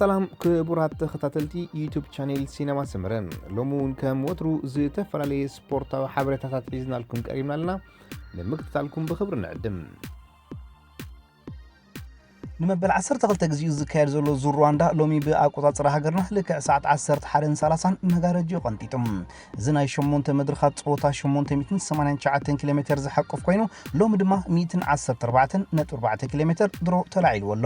ሰላም ክቡራት ተኸታተልቲ ዩቱብ ቻኔል ሲነማ ሰመረ፣ ሎሚ እውን ከም ወትሩ ዝተፈላለየ ስፖርታዊ ሓበሬታታት ሒዝናልኩም ቀሪብና ኣለና። ንምክትታልኩም ብኽብሪ ንዕድም። ንመበል ዓሰርተ ክልተ ግዜኡ ዝካየድ ዘሎ ዙር ሩዋንዳ ሎሚ ብኣቆጻጽራ ሃገርና ልክዕ ሰዓት ዓሰርተ ሓደን ሰላሳን መጋረጃ እዩ ቀንጢጡ። እዚ ናይ ሸሞንተ መድረኻት ጸወታ ሸሞንተ ሚእትን ሰማንያን ትሽዓተን ኪሎ ሜተር ዝሓቁፍ ኮይኑ፣ ሎሚ ድማ ሚእትን ዓሰርተ ኣርባዕተን ነጥቢ ኣርባዕተ ኪሎ ሜተር ድሮ ተላዒልዎ ኣሎ።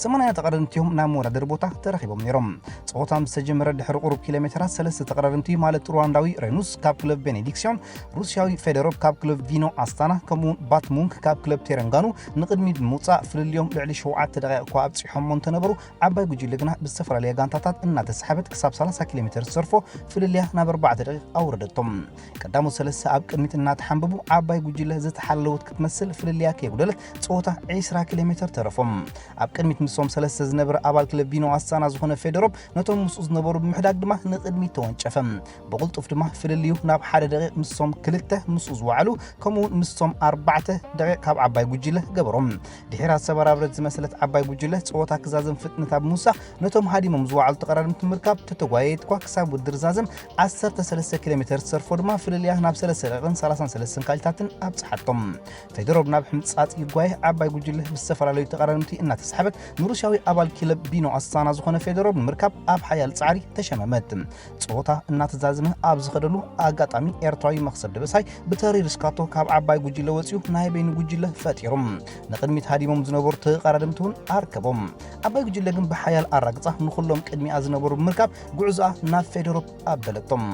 ሰማንያ ተቐዳደምቲ እዮም ናብ መወዳደሪ ቦታ ተረኺቦም ነይሮም። ጸወታ ምስ ተጀመረ ድሕሪ ቁሩብ ኪሎ ሜተራት ሰለስተ ተቐዳደምቲ ማለት ሩዋንዳዊ ሬኑስ ካብ ክለብ ቤኔዲክሲዮን፣ ሩስያዊ ፌደሮቭ ካብ ክለብ ቪኖ ኣስታና፣ ከምኡውን ባትሙንክ ካብ ክለብ ቴረንጋኑ ንቕድሚት ብምውጻእ ፍልልዮም ልዕሊ ሸውዓተ ደቂቕ እኳ ኣብጺሖሞ እንተነበሩ፣ ዓባይ ጉጅለ ግና ብዝተፈላለየ ጋንታታት እናተሰሓበት ክሳብ ሰላሳ ኪሎ ሜተር ዝሰርፎ ፍልልያ ናብ ኣርባዕተ ደቂቕ ኣውረደቶም። ቀዳሞት ሰለስተ ኣብ ቅድሚት እናተሓንበቡ ዓባይ ጉጅለ ዝተሓለወት ክትመስል ፍልልያ ከየጉደለት ጸወታ ዒስራ ኪሎ ሜተር ተረፎም። ኣብ ቅድሚት ምስኦም ሰለስተ ዝነበረ ኣባል ክለብ ቪኖ ኣስታና ዝኾነ ፌደሮቭ ነቶም ምስኡ ዝነበሩ ብምሕዳግ ድማ ንቕድሚት ተወንጨፈ። ብቕልጡፍ ድማ ፍልልዩ ናብ ሓደ ደቂቕ ምስቶም ክልተ ምስኡ ዝወዓሉ ከምኡውን ምስቶም ኣርባዕተ ደቂቕ ካብ ዓባይ ጉጅለ ገበሮም። ድሒራ ሰባራ ብረት ዝመሰለት ዓባይ ጉጅለ ጸወታ ክዛዘም ፍጥነት ኣብ ምውሳኽ ነቶም ሃዲሞም ዝወዓሉ ተቐዳደምቲ ምርካብ ተተጓየየት እኳ ክሳብ ውድድር ዛዘም ዓሰርተ ሰለስተ ኪሎ ሜተር ዝሰርፎ ድማ ፍልልያ ናብ ሰለስተ ደቂቕን ሰላሳን ሰለስተን ካሊታትን ኣብጽሓቶም። ፌደሮቭ ናብ ሕምጻጽ ይጓየ ዓባይ ጉጅለ ብዝተፈላለዩ ተቐዳደምቲ እናተሳሕበት ንሩስያዊ ኣባል ክለብ ቢኖ ኣስታና ዝኾነ ፌደሮቭ ንምርካብ ኣብ ሓያል ጻዕሪ ተሸመመት። ጸወታ እናተዛዘመ ኣብ ዝኸደሉ ኣጋጣሚ ኤርትራዊ መኽሰብ ደበሳይ ብተሪር ስካቶ ካብ ዓባይ ጉጅለ ወጺኡ ናይ በይኑ ጉጅለ ፈጢሩ። ንቕድሚት ሃዲሞም ዝነበሩ ተቐዳደምቲ እውን ኣርከቦም። ዓባይ ጉጅለ ግን ብሓያል ኣራግጻ ንኹሎም ቅድሚኣ ዝነበሩ ብምርካብ ጉዕዞኣ ናብ ፌደሮቭ ኣበለቶም።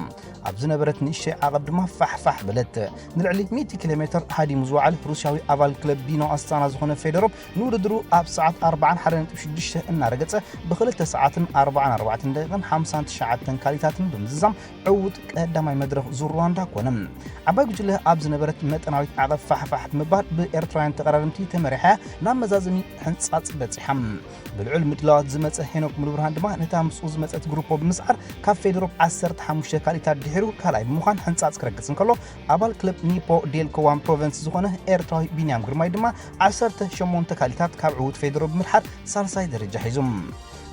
ኣብ ዝነበረት ንእሽተይ ዓቐብ ድማ ፋሕፋሕ በለት። ንልዕሊ ሚእቲ ኪሎ ሜተር ሃዲሙ ዝወዓለ ሩስያዊ ኣባል ክለብ ቢኖ ኣስታና ዝኾነ ፌደሮቭ ንውድድሩ ኣብ ሰዓት ኣርባዓን ሓደ ነጥቢ ሽዱሽተ እናረገጸ ብኽልተ ሰዓትን ኣርባዓን ኣርባዕተን ደቂቕን ሓምሳን ትሽዓተን ካሊታትን ብምዝዛም ዕዉት ቀዳማይ መድረኽ ዙር ሩዋንዳ ኮነ። ዓባይ ጉጅለ ኣብ ዝነበረት መጠናዊት ዓቐብ ፋሕፋሕ ብምባል ብኤርትራውያን ተቐዳደምቲ ተመሪሓ ናብ መዛዘሚ ሕንጻጽ በጺሓ። ብልዑል ምድላዋት ዝመጸ ሄኖክ ሙሉብርሃን ድማ ነታ ምስኡ ዝመጸት ግሩፖ ብምስዓር ካብ ፌደሮቭ ዓሰርተ ሓሙሽተ ካሊታት ድሒሩ ካልኣይ ብምዃን ሕንጻጽ ክረግጽ እንከሎ፣ ኣባል ክለብ ኒፖ ዴልኮ ዋን ፕሮቨንስ ዝኾነ ኤርትራዊ ቢንያም ግርማይ ድማ ዓሰርተ ሸሞንተ ካሊታት ካብ ዕዉት ፌደሮቭ ብምድሓር ሳልሳይ ደረጃ ሒዙ።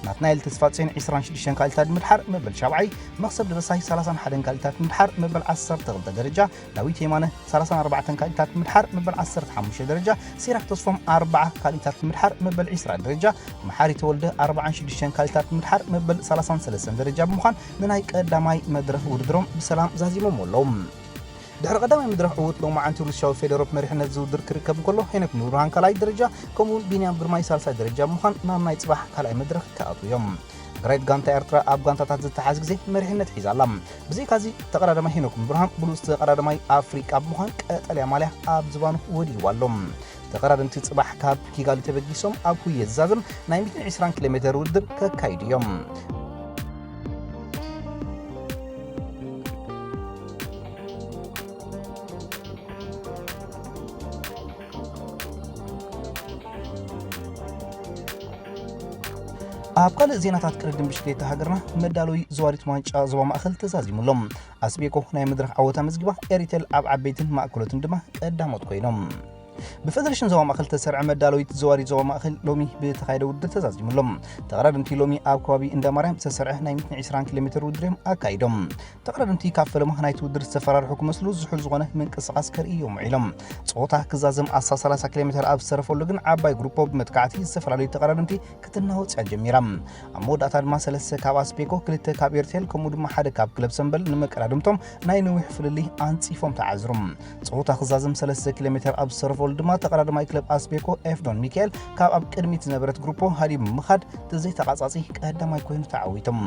ናትናኤል ተስፋጽዮን ዕስራን ሽዱሽተን ካሊታት ምድሓር መበል ሻብዓይ፣ መኽሰብ ደበሳይ ሰላሳን ሓደን ካሊታት ምድሓር መበል ዓሰርተ ክልተ ደረጃ፣ ዳዊት የማነ ሰላሳን ኣርባዕተን ካሊታት ምድሓር መበል ዓሰርተ ሓሙሽተ ደረጃ፣ ሲራክ ተስፎም ኣርባዓ ካሊታት ምድሓር መበል ዕስራ ደረጃ፣ መሓሪ ተወልደ ኣርባዓን ሽዱሽተን ካሊታት ምድሓር መበል ሰላሳን ሰለስተን ደረጃ ብምዃን ንናይ ቀዳማይ መድረኽ ውድድሮም ብሰላም ዛዚሞም ኣለዉ። ድሕሪ ቀዳማይ መድረኽ ዕዉት ሎማዓንቲ ሩስያዊ ፌደሮቭ መሪሕነት ዝውድር ክርከብ እንከሎ፣ ሄኖክ ሙሉብርሃን ካልኣይ ደረጃ ከምኡውን ቢንያም ግርማይ ሳልሳይ ደረጃ ብምዃን ናብ ናይ ጽባሕ ካልኣይ መድረኽ ክኣትዉ እዮም። ሃገራዊት ጋንታ ኤርትራ ኣብ ጋንታታት ዝተሓዝ ግዜ መሪሕነት ሒዛ ኣላ። ብዘይካዚ ተቐዳዳማይ ሄኖክ ሙሉብርሃን ብሉጽ ተቐዳዳማይ ኣፍሪቃ ብምዃን ቀጠልያ ማልያ ኣብ ዝባኑ ወዲዋ ኣሎ። ተቐዳደምቲ ጽባሕ ካብ ኪጋሊ ተበጊሶም ኣብ ሁየ ዝዛዘም ናይ ሚእትን ዕስራን ኪሎ ሜተር ውድድር ከካይዱ እዮም። ኣብ ካልእ ዜናታት ቅድድም ብሽክሌታ ሃገርና መዳለዊ ዘዋሪት ዋንጫ ዞባ ማእከል ተዛዚሙ ኣሎ። ኣስቤኮ ናይ መድረኽ ዓወት ኣመዝጊባ፣ ኤሪቴል ኣብ ዓበይትን ማእከሎትን ድማ ቀዳሞት ኮይኖም። ብፈደረሽን ዞባ ማእከል ተሰርዐ መዳለዊት ዘዋሪት ዞባ ማእከል ሎሚ ብተኻየደ ውድድር ተዛዚሙ ኣሎ። ተቐዳደምቲ ሎሚ ኣብ ከባቢ እንዳ ማርያም ዝተሰርዐ ናይ ሚእትን ዕስራን ኪሎ ሜተር ውድድር እዮም ኣካይዶም። ተቐዳደምቲ ካብ ፈለማ ናይቲ ውድድር ዝተፈራርሑ ክመስሉ ዝሑል ዝኾነ ምንቅስቓስ ከርእዩ እዮም ውዒሎም። ጸወታ ክዛዘም ኣስታት ሰላሳ ኪሎ ሜተር ኣብ ዝተረፈሉ ግን ዓባይ ግሩፖ ብመጥቃዕቲ ዝተፈላለዩ ተቐዳደምቲ ክትናወጽ እያ ጀሚራ። ኣብ መወዳእታ ድማ ሰለስተ ካብ ኣስቤኮ፣ ክልተ ካብ ኤርቴል፣ ከምኡ ድማ ሓደ ካብ ክለብ ሰምበል ንመቀዳድምቶም ናይ ነዊሕ ፍልልይ ኣንጺፎም ተዓዝሩ። ጸወታ ክዛዘም ሰለስተ ኪሎ ሜተር ኣብ ዝተረፈሉ ድማ ተቐዳዳማይ ክለብ ኣስቤኮ ኤፍዶን ሚካኤል ካብ ኣብ ቅድሚት ዝነበረት ግሩፖ ሃዲሙ ብምኻድ ብዘይተቓጻጺ ቀዳማይ ኮይኑ ተዓዊቶም።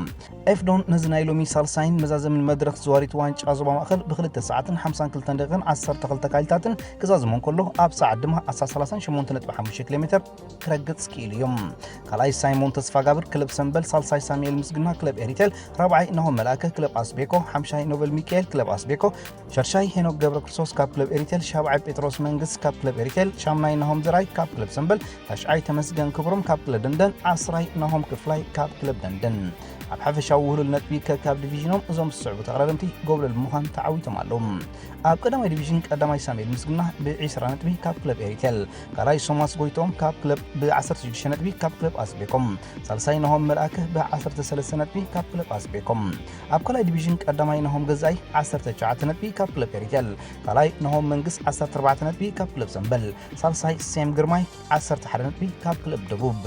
ኤፍዶን ነዚ ናይ ሎሚ ሳልሳይን መዛዘምን መድረኽ ዘዋሪት ዋንጫ ዞባ ማእከል ብክልተ ሰዓትን ሓምሳን ክልተን ደቂቕን ዓሰርተ ክልተ ካሊታትን ክዛዝሞ እንከሎ፣ ኣብ ሰዓት ድማ ኣስታት ሰላሳን ሸሞንተ ነጥቢ ሓሙሽተ ኪሎ ሜተር ክረግጽ ክኢሉ እዩ። ካልኣይ ሳይሞን ተስፋጋብር ክለብ ሰምበል፣ ሳልሳይ ሳሙኤል ምስግና ክለብ ኤሪቴል፣ ራብዓይ ናሆም መልኣከ ክለብ ኣስቤኮ፣ ሓምሻይ ኖቨል ሚካኤል ክለብ ኣስቤኮ፣ ሻድሻይ ሄኖክ ገብረ ክርስቶስ ካብ ክለብ ኤሪቴል፣ ሻብዓይ ጴጥሮስ መንግስ ካብ ክለብ ኤሪቴል፣ ሻምናይ ናሆም ዘርኣይ ካብ ክለብ ሰምበል፣ ታሽዓይ ተመስገን ክብሮም ካብ ክለብ ደንደን፣ ዓስራይ ናሆም ክፍላይ ካብ ክለብ ደንደን። ኣብ ሓፈሻዊ ውህሉል ነጥቢ ከካብ ዲቪዥኖም እዞም ዝስዕቡ ተቐዳደምቲ ጎብለል ብምዃን ተዓዊቶም ኣለዉ። ኣብ ቀዳማይ ዲቪዥን ቀዳማይ ሳሙኤል ምስግና ብ20 ነጥቢ ካብ ክለብ ኤሪቴል፣ ካልኣይ ሶማስ ጎይቶም ካብ ክለብ ብ16 ነጥቢ ካብ ክለብ ኣስቤኮም፣ ሳልሳይ ናሆም መልኣከ ብ13 ነጥቢ ካብ ክለብ ኣስቤኮም፣ ኣብ ካልኣይ ዲቪዥን ቀዳማይ ናሆም ገዛይ 19 ነጥቢ ካብ ክለብ ኤሪቴል፣ ካልኣይ ናሆም መንግስ 14 ነጥቢ ካብ ክለብ ዘንበል፣ ሳልሳይ ሴም ግርማይ 11 ነጥቢ ካብ ክለብ ደቡብ።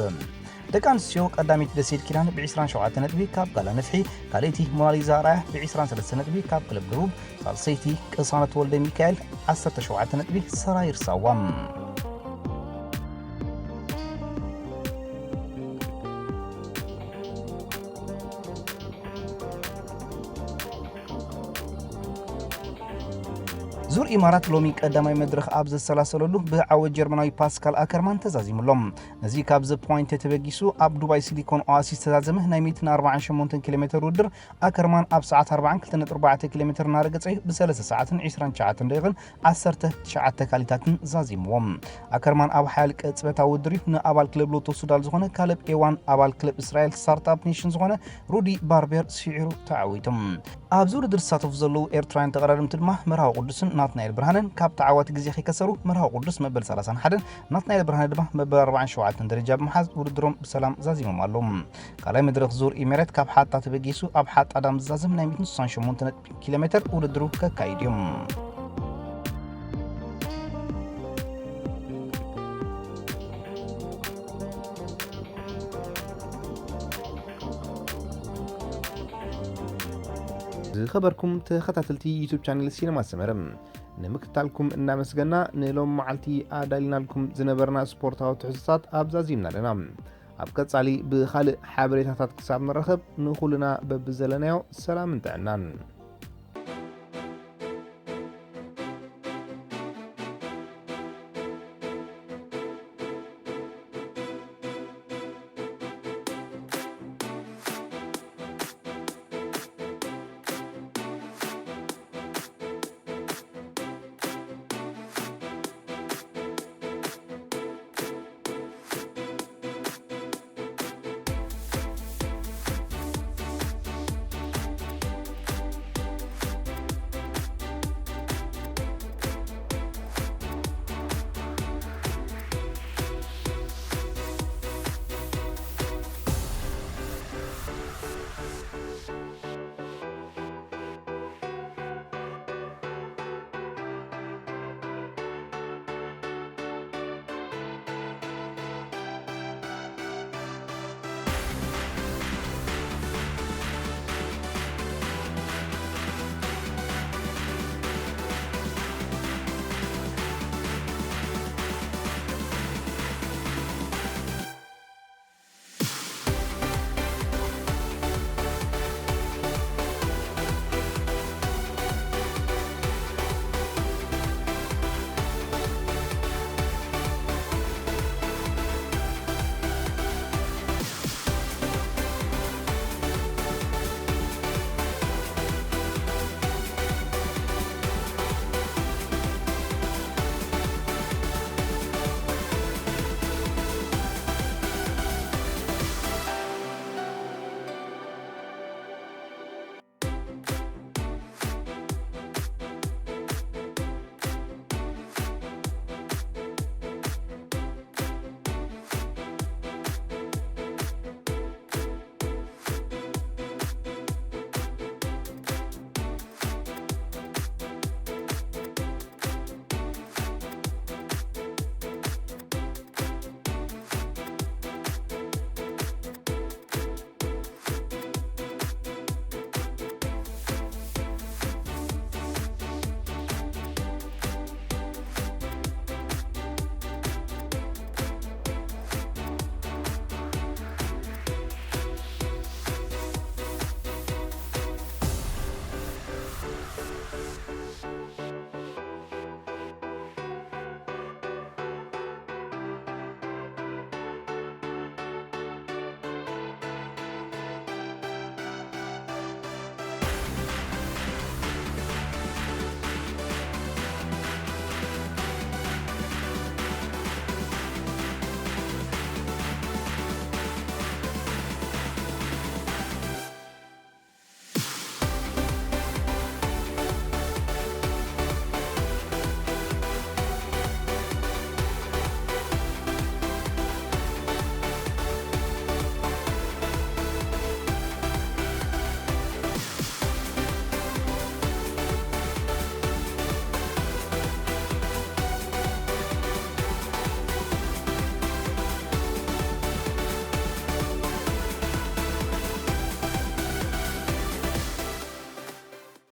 ደቂ ኣንስትዮ ቀዳሚት ደሴት ኪዳን ብ27 ነጥቢ ካብ ጋላ ንፍሒ፣ ካልኣይቲ ሞናሊዛ ራያ ብ23 ነጥቢ ካብ ክለብ ደቡብ፣ ሳልሰይቲ ቅሳነት ወልደ ሚካኤል 17 ነጥቢ ሰራይ ርሳዋ። ዙር ኢማራት ሎሚ ቀዳማይ መድረኽ ኣብ ዘሰላሰለሉ ብዓወት ጀርመናዊ ፓስካል ኣከርማን ተዛዚሙሎም። ነዚ ካብዚ ፖይንት ተበጊሱ ኣብ ዱባይ ሲሊኮን ኦኣሲስ ዝተዛዘመ ናይ 148 ኪሎ ሜትር ውድድር ኣከርማን ኣብ ሰዓት 42.4 ኪሎ ሜትር እናረገጸ እዩ ብሰለስተ ሰዓትን 29 ደቂቕን 19 ካሊታትን ዛዚምዎም። ኣከርማን ኣብ ሓያል ቅጽበታዊ ውድድር እዩ ንኣባል ክለብ ሎቶ ሱዳል ዝኾነ ካለብ ኤዋን ኣባል ክለብ እስራኤል ስታርትኣፕ ኔሽን ዝኾነ ሩዲ ባርቤር ስዒሩ ተዓዊቶም። ኣብዚ ውድድር ዝሳተፉ ዘለዉ ኤርትራውያን ተቐዳደምቲ ድማ መርሃዊ ቅዱስን ናትናኤል ብርሃንን ካብ ተዓዋቲ ግዜ ከይከሰሩ መርሃዊ ቅዱስ መበል 31ን ናትናኤል ብርሃነ ድማ መበል 47 ደረጃ ብምሓዝ ውድድሮም ብሰላም ዛዚሞም ኣለዉ። ካልኣይ መድረኽ ዙር ኢሜሬት ካብ ሓጣ ተበጊሱ ኣብ ሓጣ ዳም ዝዛዘም ናይ 168 ኪሎ ሜትር ውድድሩ ከካይድ እዩ። ዝኸበርኩም ተኸታተልቲ ዩቱብ ቻነል ሲነማ ሰመረ፣ ንምክታልኩም እናመስገና ንሎም መዓልቲ ኣዳሊናልኩም ዝነበርና ስፖርታዊ ትሕዝቶታት ኣብዛዚምና ኣለና። ኣብ ቀጻሊ ብኻልእ ሓበሬታታት ክሳብ ንራኸብ ንኹልና በብዘለናዮ ሰላምን ጥዕናን።